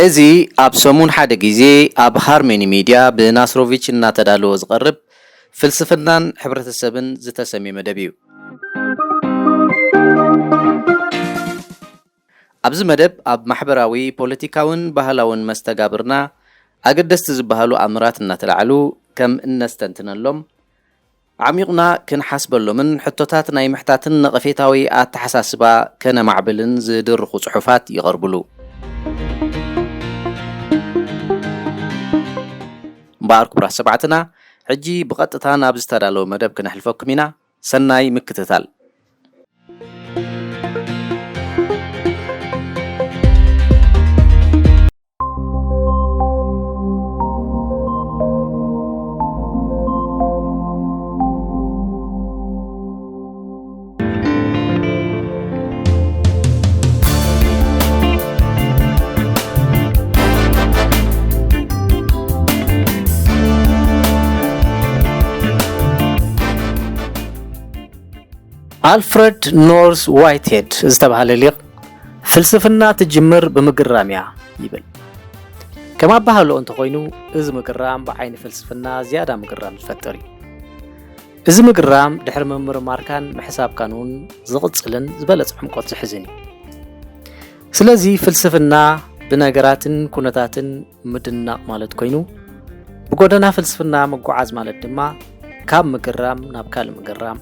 እዚ ኣብ ሰሙን ሓደ ግዜ ኣብ ሃርመኒ ሚድያ ብናስሮቪች እናተዳለወ ዝቐርብ ፍልስፍናን ሕብረተሰብን ዝተሰምየ መደብ እዩ። ኣብዚ መደብ ኣብ ማሕበራዊ፣ ፖለቲካውን ባህላውን መስተጋብርና ኣገደስቲ ዝበሃሉ ኣምራት እናተላዕሉ ከም እነስተንትነሎም፣ ዓሚቑና ክንሓስበሎምን ሕቶታት ናይ ምሕታትን ነቐፌታዊ ኣተሓሳስባ ከነማዕብልን ዝድርኹ ጽሑፋት ይቐርብሉ። እምበኣር ክቡራት ሰማዕትና፣ ሕጂ ብቐጥታ ናብ ዝተዳለወ መደብ ክነሕልፈኩም ኢና። ሰናይ ምክትታል። ኣልፍረድ ኖርዝ ዋይትሄድ ዝተባህለ ሊቕ፣ "ፍልስፍና ትጅምር ብምግራም እያ" ይብል። ከም ኣባህልኦ እንተኾይኑ፣ እዚ ምግራም ብዓይኒ ፍልስፍና ዝያዳ ምግራም ዝፈጥር እዩ። እዚ ምግራም ድሕሪ ምምርማርካን ምሕሳብካን እውን ዝቕጽልን ዝበለጸ ዕምቆት ዝሕዝን እዩ። ስለዚ ፍልስፍና ብነገራትን ኩነታትን ምድናቕ ማለት ኮይኑ፣ ብጎደና ፍልስፍና ምጉዓዝ ማለት ድማ ካብ ምግራም ናብ ካልእ ምግራም፣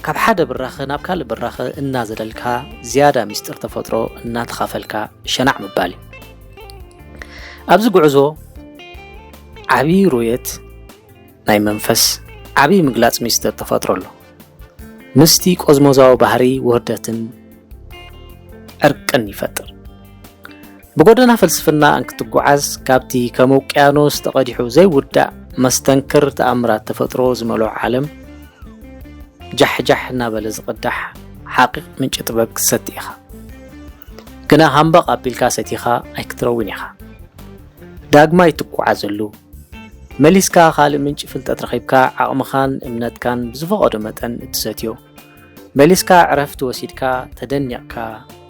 ካብ ሓደ ብራኸ ናብ ካልእ ብራኸ እናዘለልካ ዝያዳ ሚስጥር ተፈጥሮ እናተኻፈልካ ሸናዕ ምባል እዩ። ኣብዚ ጉዕዞ ዓቢ ሩየት ናይ መንፈስ፣ ዓቢ ምግላጽ ሚስጥር ተፈጥሮ ኣሎ። ምስቲ ቆዝሞዛዊ ባህሪ ውህደትን ዕርቅን ይፈጥር። ብጎደና ፍልስፍና እንክትጓዓዝ፣ ካብቲ ከም ውቅያኖስ ተቐዲሑ ዘይውዳእ መስተንክር ተኣምራት ተፈጥሮ ዝመልኦ ዓለም ጃሕጃሕ እናበለ ዝቕዳሕ ሓቒቕ ምንጪ ጥበብ ክትሰቲ ኢኻ። ግና ሃምበቕ ኣቢልካ ሰቲኻ ኣይክትረውን ኢኻ። ዳግማይ ትጓዓዘሉ፣ መሊስካ ካልእ ምንጪ ፍልጠት ረኺብካ፣ ዓቕምኻን እምነትካን ብዝፈቐዶ መጠን እትሰትዮ፣ መሊስካ ዕረፍቲ ወሲድካ፣ ተደኒቕካ፣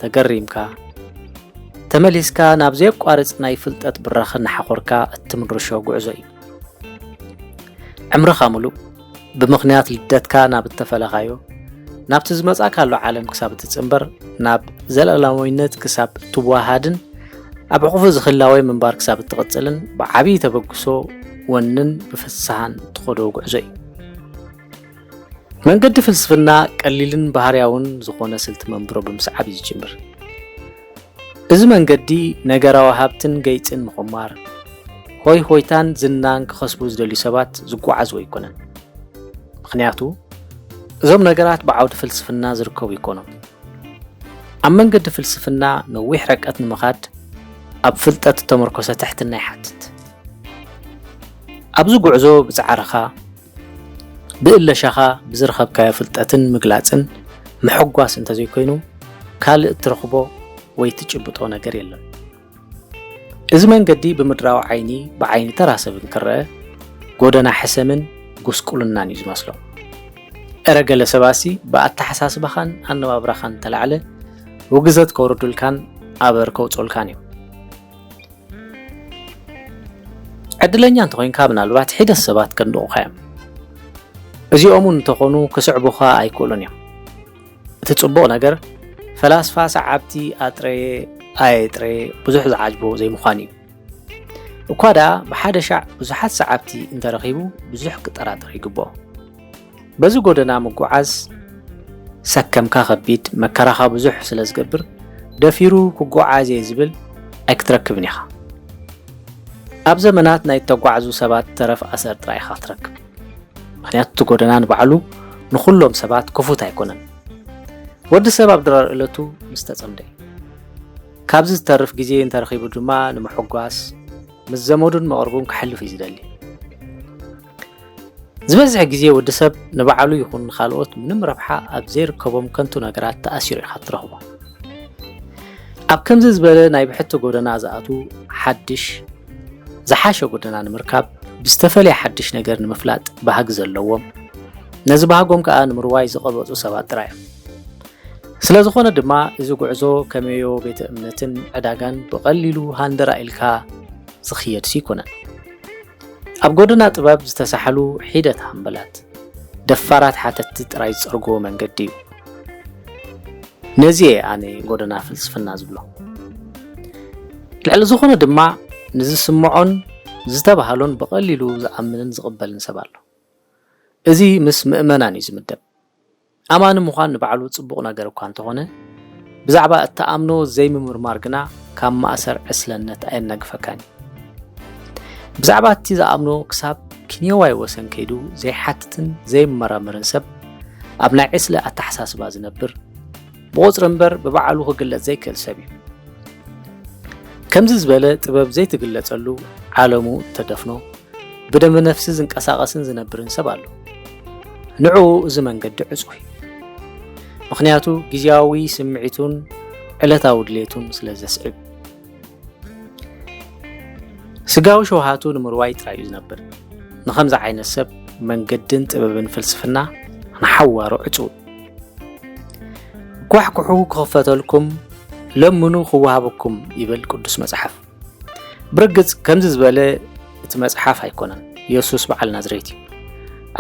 ተገሪምካ፣ ተመሊስካ ናብ ዘየቋርጽ ናይ ፍልጠት ብራኸ እናሓኾርካ እትምርሾ ጉዕዞ እዩ። ዕምርኻ ምሉእ፣ ብምኽንያት ልደትካ ናብ እተፈለኻዮ፣ ናብቲ ዝመጻእካሉ ዓለም ክሳብ እትጽንበር፣ ናብ ዘለኣለማዊነት ክሳብ እትወሃሃድን ኣብ ሕቑፉ ዝኽላወ ምንባር ክሳብ እትቕጽልን፣ ብዓቢ ተበግሶ፣ ወንን ብፍስሃን እትኸዶ ጉዕዞ እዩ። መንገዲ ፍልስፍና ቀሊልን ባህርያውን ዝኾነ ስልቲ መንብሮ ብምስዓብ እዩ ዝጅምር። እዚ መንገዲ ነገራዊ ሃብትን ገይጽን ምኹማር፣ ሆይ ሆይታን ዝናን ክኸስቡ ዝደልዩ ሰባት ዝጓዓዝዎ ኣይኮነን። ምኽንያቱ፣ እዞም ነገራት ብዓውዲ ፍልስፍና ዝርከቡ ኣይኮኑን። ኣብ መንገዲ ፍልስፍና ነዊሕ ርቀት ንምኻድ፣ ኣብ ፍልጠት እተመርኮሰ ትሕትና ይሓትት። ኣብዚ ጉዕዞ ብጻዕርኻ፣ ብእለሻኻ ብዝረኸብካዮ ፍልጠትን ምግላጽን ምሕጓስ እንተዘይኮይኑ፣ ካልእ እትረኽቦ ወይ ትጭብጦ ነገር የለን። እዚ መንገዲ ብምድራዊ ዓይኒ ብዓይኒ ተራ ሰብ እንክረአ፣ ጎደና ሕሰምን ጉስቁልናን እዩ ዝመስሎ። እረ ገለ ሰባሲ ብኣተሓሳስባኻን ኣነባብራኻን እንተላዕለ፣ ውግዘት ከውርዱልካን ኣበር ከውጽኡልካን እዮም። ዕድለኛ እንተኾይንካ፣ ምናልባት ሒደት ሰባት ከንድቑኻ እዮም። እዚኦም እውን እንተኾኑ፣ ክስዕቡኻ ኣይክእሉን እዮም። እቲ ጽቡቕ ነገር፣ ፈላስፋ ሰዓብቲ ኣጥረየ ኣየጥረየ ብዙሕ ዝዓጅቦ ዘይምዃኑ እዩ። እኳ ደኣ ብሓደ ሻዕ ብዙሓት ሰዓብቲ እንተረኺቡ፣ ብዙሕ ክጠራጠር ይግብኦ። በዚ ጎደና ምጉዓዝ ሰከምካ ከቢድ፣ መከራኻ ብዙሕ ስለ ዝገብር፣ ደፊሩ ክጓዓዝ እየ ዝብል ኣይክትረክብን ኢኻ። ኣብ ዘመናት ናይ እተጓዕዙ ሰባት ተረፍ ኣሰር ጥራይ ኢኻ ክትረክብ። ምኽንያቱ እቲ ጎደና ንባዕሉ ንኹሎም ሰባት ክፉት ኣይኮነን። ወዲ ሰብ ኣብ ድራር ዕለቱ ምስ ተጸምደ እዩ። ካብዚ ዝተርፍ ግዜ እንተረኺቡ ድማ ንምሕጓስ፣ ምስ ዘመዱን መቕርቡን ከሕልፍ እዩ ዝደሊ። ዝበዝሕ ግዜ ወዲ ሰብ ንባዕሉ ይኹን ንኻልኦት ምንም ረብሓ ኣብ ዘይርከቦም ከንቱ ነገራት ተኣሲሩ ኢኻ ትረኽቦ። ኣብ ከምዚ ዝበለ ናይ ብሕቲ ጎደና ዝኣትዉ፣ ሓድሽ፣ ዝሓሸ ጎደና ንምርካብ፣ ብዝተፈልየ ሓድሽ ነገር ንምፍላጥ ባህጊ ዘለዎም፣ ነዚ ባህጎም ከኣ ንምርዋይ ዝቐበጹ ሰባት ጥራይ እዮም። ስለ ዝኾነ ድማ እዚ ጉዕዞ ከመዮ ቤተ እምነትን ዕዳጋን ብቐሊሉ ሃንደራ ኢልካ ዝኽየድሲ ኣይኮነን። ኣብ ጎደና ጥበብ ዝተሳሕሉ ሒደት ሃምበላት፣ ደፋራት ሓተትቲ ጥራይ ዝጸርግዎ መንገዲ እዩ። ነዚ እየ ኣነ ጎደና ፍልስፍና ዝብሎ። ልዕሊ ዝኾነ ድማ ንዝስምዖን ዝተባህሎን ብቐሊሉ ዝኣምንን ዝቕበልን ሰብ ኣሎ። እዚ ምስ ምእመናን እዩ ዝምደብ። ኣማኒ ምዃን ንባዕሉ ጽቡቕ ነገር እኳ እንተኾነ፣ ብዛዕባ እትኣምኖ ዘይምምርማር ግና ካብ ማእሰር ዕስለነት ኣየናግፈካን እዩ። ብዛዕባ እቲ ዝኣምኖ ክሳብ ክንየዋይ ወሰን ከይዱ ዘይሓትትን ዘይመራመርን ሰብ፣ ኣብ ናይ ዕስለ ኣተሓሳስባ ዝነብር፣ ብቑጽሪ እምበር ብባዕሉ ክግለጽ ዘይክእል ሰብ እዩ። ከምዚ ዝበለ ጥበብ ዘይትግለጸሉ ዓለሙ እተደፍኖ፣ ብደመ ነፍሲ ዝንቀሳቐስን ዝነብርን ሰብ ኣሎ። ንዕኡ እዚ መንገዲ ዕጹው እዩ። ምኽንያቱ ግዝያዊ ስምዒቱን ዕለታዊ ድሌቱን ስለ ዘስዕብ። ስጋዊ ሸውሃቱ ንምርዋይ ጥራይ እዩ ዝነብር። ንኸምዚ ዓይነት ሰብ መንገድን ጥበብን ፍልስፍና ንሓዋሩ ዕጹው። ኳሕኩሑ ክኽፈተልኩም፣ ለምኑ ክወሃበኩም ይብል ቅዱስ መጽሓፍ። ብርግጽ ከምዚ ዝበለ እቲ መጽሓፍ ኣይኮነን፣ የሱስ በዓል ናዝሬት እዩ።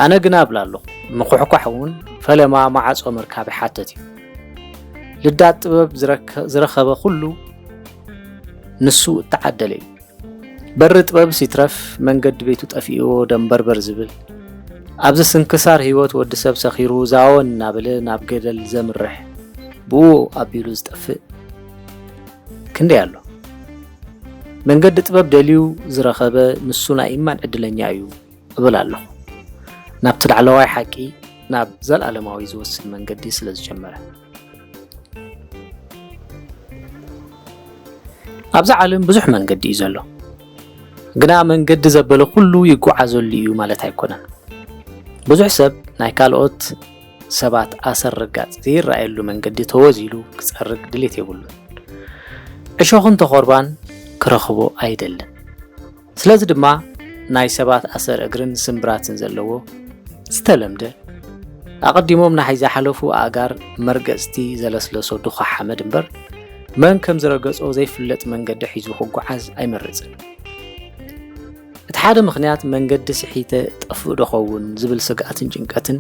ኣነ ግና እብላ ኣለኹ፣ ምኹሕኳሕ እውን ፈለማ ማዕጾ ምርካብ ይሓትት እዩ። ልዳት ጥበብ ዝረከ-፣ ዝረኸበ ኩሉ ንሱ እተዓደለ እዩ። በሪ ጥበብስ ይትረፍ መንገዲ ቤቱ ጠፊእዎ ደንበርበር ዝብል፣ ኣብዚ ስንክሳር ህይወት ወዲ ሰብ ሰኺሩ ዛወን እናበለ ናብ ገደል ዘምርሕ፣ ብኡ ኣቢሉ ዝጠፍእ ክንደይ ኣሎ። መንገዲ ጥበብ ደልዩ ዝረኸበ ንሱ ናይ እማን ዕድለኛ እዩ እብል ኣለኹ። ናብቲ ላዕለዋይ ሓቂ፣ ናብ ዘልኣለማዊ ዝወስድ መንገዲ ስለ ዝጀመረ። ኣብዛ ዓለም ብዙሕ መንገዲ እዩ ዘሎ። ግና መንገዲ ዘበለ ኩሉ ይጓዓዘሉ እዩ ማለት ኣይኮነን። ብዙሕ ሰብ ናይ ካልኦት ሰባት ኣሰር ርጋጽ ዘይረኣየሉ መንገዲ ተወዚሉ ክጸርግ ድሌት የብሉን። እሾኽን ተኾርባን ክረኽቦ ኣይደልን። ስለዚ ድማ ናይ ሰባት ኣሰር እግርን ስምብራትን ዘለዎ ዝተለምደ፣ ኣቐዲሞም ንሓይ ዝሓለፉ ኣእጋር መርገጽቲ ዘለስለሶ ድኻ ሓመድ እምበር፣ መን ከም ዝረገጾ ዘይፍለጥ መንገዲ ሒዙ ክጓዓዝ ኣይመርጽን። እቲ ሓደ ምኽንያት መንገዲ ስሒተ ጠፍእ ዶ ኸውን ዝብል ስግኣትን ጭንቀትን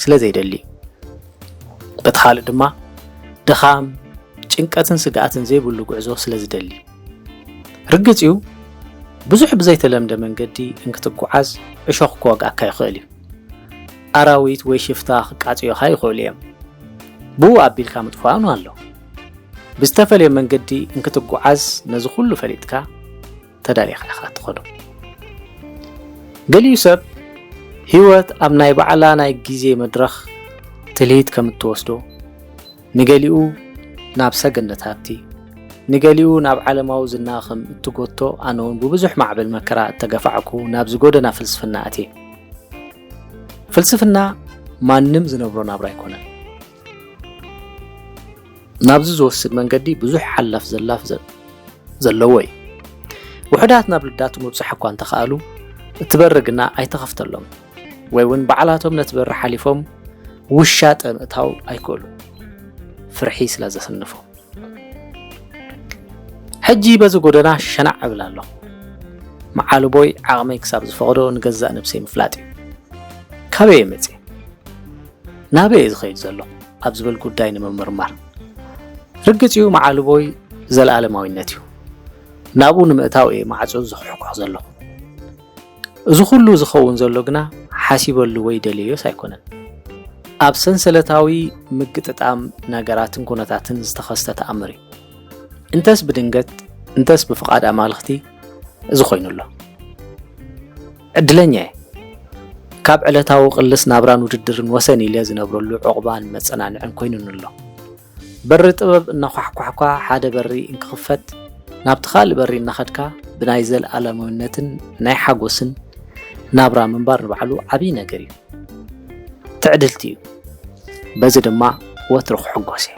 ስለ ዘይደሊ። በቲ ካልእ ድማ ድኻም፣ ጭንቀትን ስግኣትን ዘይብሉ ጉዕዞ ስለ ዝደሊ። ርግጽ እዩ፣ ብዙሕ ብዘይተለምደ መንገዲ እንክትጓዓዝ እሾኽ ክወግኣካ ይኽእል እዩ። ኣራዊት ወይ ሽፍታ ክቃጽዮኻ ይኽእሉ እዮም። ብኡ ኣቢልካ ምጥፋእን ኣሎ። ብዝተፈልየ መንገዲ እንክትጓዓዝ ነዚ ኩሉ ፈሊጥካ ተዳሊኻ ኢኻ ትኸዶ። ገሊኡ ሰብ ህይወት ኣብ ናይ ባዕላ ናይ ግዜ መድረኽ ትልሂት ከም እትወስዶ፣ ንገሊኡ ናብ ሰገነት ሃብቲ፣ ንገሊኡ ናብ ዓለማዊ ዝና ከም እትጎቶ፣ ኣነ እውን ብብዙሕ ማዕበል መከራ እተገፋዕኩ ናብዚ ጎደና ፍልስፍና ኣትየ። ፍልስፍና ማንም ዝነብሮ ናብራ ኣይኮነን። ናብዚ ዝወስድ መንገዲ ብዙሕ ሓላፍ ዘላፍ ዘ-፣ ዘለዎ እዩ። ውሑዳት ናብ ልዳቱ ምብጻሕ እኳ እንተኸኣሉ፣ እቲ በሪ ግና ኣይተኸፍተሎም፣ ወይ እውን ባዕላቶም ነቲ በሪ ሓሊፎም ውሻጠ ምእታው ኣይክእሉ፣ ፍርሒ ስለ ዘሰንፎም። ሕጂ በዚ ጎደና ሸናዕ እብል ኣለኹ። መዓልቦይ ዓቕመይ ክሳብ ዝፈቕዶ ንገዛእ ነብሰይ ምፍላጥ እዩ። ካበይ እየ መጽየ? ናበይ እየ ዝኸይድ ዘለኹ? ኣብ ዝብል ጉዳይ ንምምርማር። ርግጽ እዩ፣ መዓልቦይ ዘለኣለማዊነት እዩ። ናብኡ ንምእታው እየ ማዕጾ ዝኹሕኩሕ ዘለኹ። እዚ ኩሉ ዝኸውን ዘሎ ግና ሓሲበሉ ወይ ደልዮስ ኣይኮነን። ኣብ ሰንሰለታዊ ምግጥጣም ነገራትን ኩነታትን ዝተኸስተ ተኣምር እዩ። እንተስ ብድንገት፣ እንተስ ብፍቓድ ኣማልኽቲ እዚ ኮይኑ ኣሎ። ዕድለኛ እየ። ካብ ዕለታዊ ቅልስ ናብራን ውድድርን ወሰን ኢለ ዝነብረሉ ዑቕባን መጸናንዕን ኮይኑኒ ኣሎ። በሪ ጥበብ እናኳሕኳሕኳ ሓደ በሪ እንክኽፈት፣ ናብቲ ካልእ በሪ እናኸድካ ብናይ ዘለኣለማዊነትን ናይ ሓጎስን ናብራ ምንባር ንባዕሉ ዓብዪ ነገር እዩ። ትዕድልቲ እዩ። በዚ ድማ ወትሩ ክሕጎስ እየ።